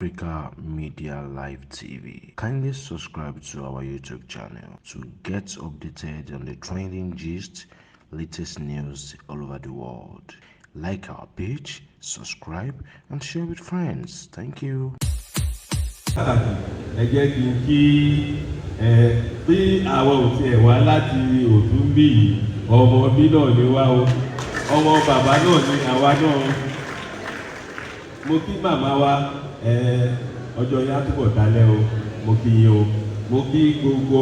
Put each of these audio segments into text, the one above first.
Africa Media Live TV. Kindly subscribe to our YouTube channel to get updated on the trending gist, latest news all over the world. Like our page, subscribe, and share with friends. Thank you. Pàtàkì, ẹ jẹ́ kí n kí ẹ bí àwọn ò tiẹ̀ wá láti òtún bí yìí, ọmọ bí náà ni wá o, ọmọ bàbá náà ni àwa náà. Mo kí màmá wa ẹ, ọjọ́ yẹn á túbọ̀ dálẹ́ o. Mo kí yín o. Mo kí gbogbo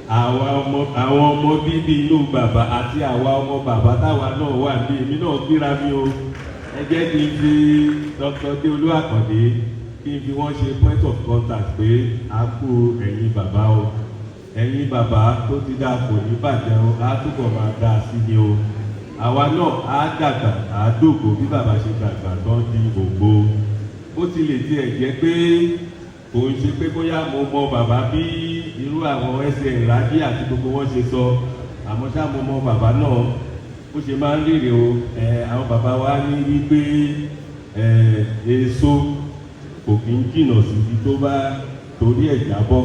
àwa ọmọ, àwọn ọmọ bíbí inú bàbá àti àwa ọmọ bàbá táwa náà wà bí èmi náà kíra mi o. Ẹ jẹ́ kí n fi Dr. Déolú Àkàndé, kí n fi wọ́n ṣe point of contact pé a kú ẹ̀yin bàbá o. Ẹ̀yin bàbá, tó ti dáa kò ní bàjẹ́ o, á túbọ̀ máa dáa sí ni o. Àwa náà á dàgbà, á dògbò bí bàbá ṣe dàgbà tán di ògbó. Ó ti lè tiẹ̀ jẹ́ pé kò ń ṣe pé bóyá mo mọ bàbá bí irú àwọn ẹsẹ̀ ìrájí àti gbogbo wọn ṣe sọ, àmọ́ ṣá mo mọ bàbá náà bó ṣe máa ń rèrè o. Ẹ àwọn bàbá wa ní wípé ẹ èso kò kí ń jìnà síbi tó bá torí ẹ̀ jábọ́.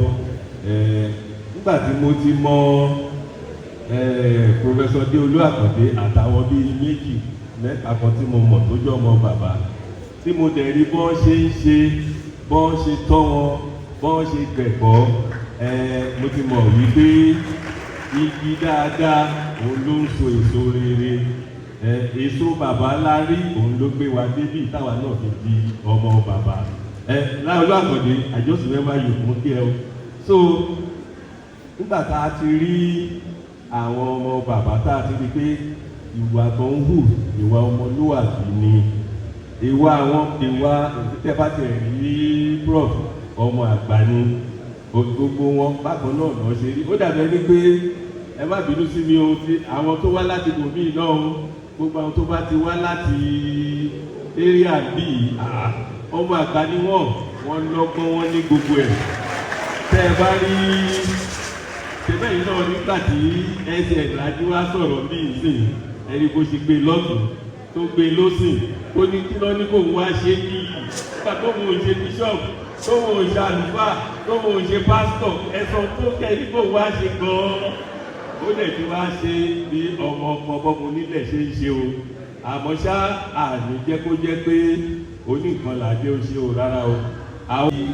Ẹ nígbà tí mo ti mọ ẹ Professor Déolú Àkàndé àtàwọn bíi méjì mẹ́ta kan tí mo mọ̀ tó jẹ́ ọmọ bàbá, tí mo dẹ̀ rí bọ́n ṣe ń ṣe, bọ́n ṣe tọ́ wọn, bọ́n ṣe gbẹ̀kọ́ ẹ, mo ti mọ̀ wípé igi dáadáa òun ló ń so èso rere. Ẹ èso bàbá ńlá rí, òun ló gbé wa débì táwa náà fi di ọmọ bàbá. Ẹ Láolú Àkàndé, I just remember you, mo kí ẹ o. So nígbà tá a ti rí àwọn ọmọ bàbá, tá a ti rí pé ìwà tó ń hù, ìwà ọmọlúwàbí ni, ìwà àwọn ìwà tẹ́ bá tẹ̀ rí prof, ọmọ àgbà ni gbogbo wọn. Bákan náà lọ ṣe rí. Ó dàbí ẹni pé, ẹ má bínú sí mi o, ti àwọn tó wá láti bòmíì náà o, gbogbo àwọn tó bá ti wá láti area bíi ọmọ àgbà ni wọ́n. Wọ́n lọ́gbọ́n, wọ́n ní gbogbo ẹ̀. Tẹ́ ẹ bá rí ṣẹbẹ́ yìí náà, nígbà tí ẹsẹ̀ ìlàjú wá sọ̀rọ̀ bí ìsìn, ẹni bó ṣe gbé lọ́tún tó gbé lọ́sìn, ó ní kí lọ́ ní kó wá ṣe bí nígbà tó wọ́n ṣe bishop, tó wọ́n ṣe àlùfáà, tó wọ́n ṣe pásítọ̀, ẹ̀sán tó kẹ́ ní kó wá ṣe gan-an. Ó dẹ̀ ti wá ṣe bí ọmọ ọmọ bọ́mọ onílẹ̀ ṣe ń ṣe o. Àmọ́ ṣá, àní jẹ́ kó jẹ́ pé oníkan làdé ó ṣe o, rárá o. Àwọn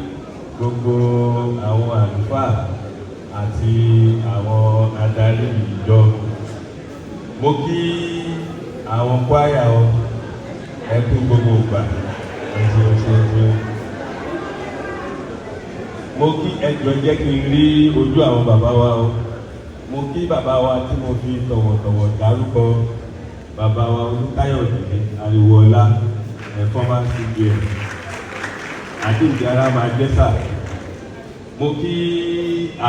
gbogbo àwọn àlùfáà àti àwọn adarí ìjọ, mo kí àwọn kwaya o. Ẹ kú gbogbo ìgbà, ẹ ṣeun ṣeun ṣeun. Mo kí, ẹjọ jẹ́ kí n rí ojú àwọn bàbá wa o. Mo kí bàbá wa tí mo fi tọ̀wọ̀tọ̀wọ̀ dárúkọ, bàbá wa Olúkáyọ̀dé Ariwoọlá, ẹ̀ former CBN, àti ìjára máa jẹ́ sà. Mo kí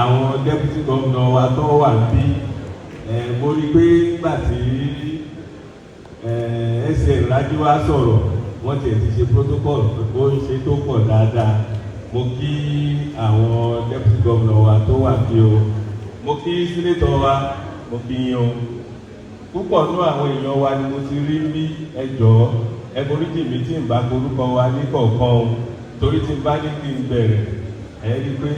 àwọn deputy governor wa tó wà níbí. Ẹ mo rí i pé nígbà tí ẹsẹ̀ ìrájú wa sọ̀rọ̀, wọ́n tiẹ̀ ti ṣe protocol, ó ń ṣe tó pọ̀ dáadáa. Mo kí àwọn deputy governor wa tó wà bí o. Mo kí senator wa, mo kí yín o. Púpọ̀ nú àwọn èèyàn wa ni mo ti rí bí. Ẹ jọ̀ọ́, ẹ foríjì mi tí n bá korúkọ wa ní kọ̀ọ̀kan o, torí tí n bá ní kí n bẹ̀rẹ̀, ẹ rí i pé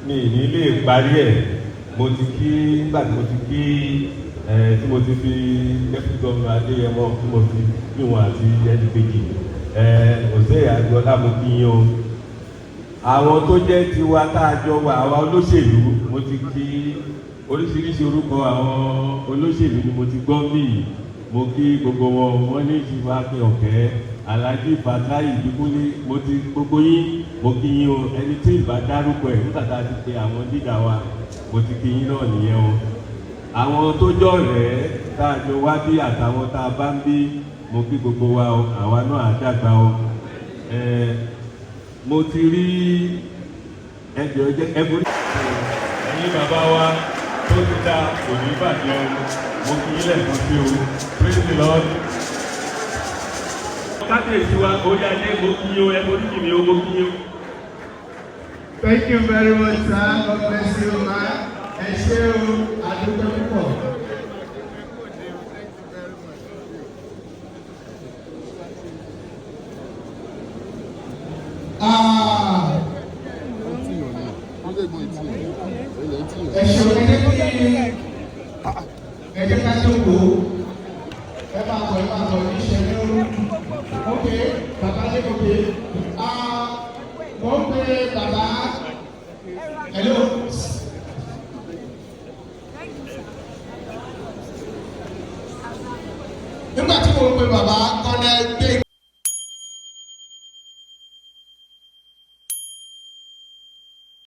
mi ní lè parí ẹ̀. Mo ti kí, nígbà tí mo ti kí ẹ, tí mo ti fi deputy governor Adéyẹmọ, tí mo fi kí wọn àti ẹni kejì ẹ Òsè Àgbọ̀lá, mo kí yín o. Àwọn tó jẹ́ tiwa tá a jọ wà, àwa olóṣèlú, mo ti kí oríṣiríṣi orúkọ àwọn olóṣèlú ni mo ti gbọ́ mí. Mo kí gbogbo wọn. Wọ́n ní ìṣìfà Akin Ọ̀kẹ́, Alhaji Fatai Ìdíkúnlé, mo ti gbogbo yín, mo kí yín o. Ẹni tí ìbá dárúkọ ẹ̀ nígbà tá a ti pe àwọn dídà wa, mo ti kí yín náà nìyẹn o. Àwọn tó jọ rẹ̀ tá a jọ wá bí àtàwọn tá a bá ń bí, mo kí gbogbo wa o. Àwa náà á dàgbà o. Ẹ mo ti rí ẹjọ jẹ ẹbùrí. Ẹ̀yin bàbá wa, tó ti dá kò ní bàjẹ́ o. Mo kí yín lẹ́ẹ̀kan sí o. Praise the Lord. Kábíyèsí wa orí adé, mo kí yín o. Ẹ foríjì mi o, mo kí yín o. Thank you very much, sir. God bless you, ma. Ẹ ṣé o, àdúgbò púpọ̀. Thank you very much. Ah, ẹ ṣeun. Ẹ jẹ́ kí ẹ jẹ́ ká jókòó. Ẹ máa bọ̀, ẹ máa bọ̀ ní ìṣẹ́jú. Ok, bàbá ní ok. Ah, mo ń pe bàbá. Hello. Nígbà tí mo ń pe bàbá.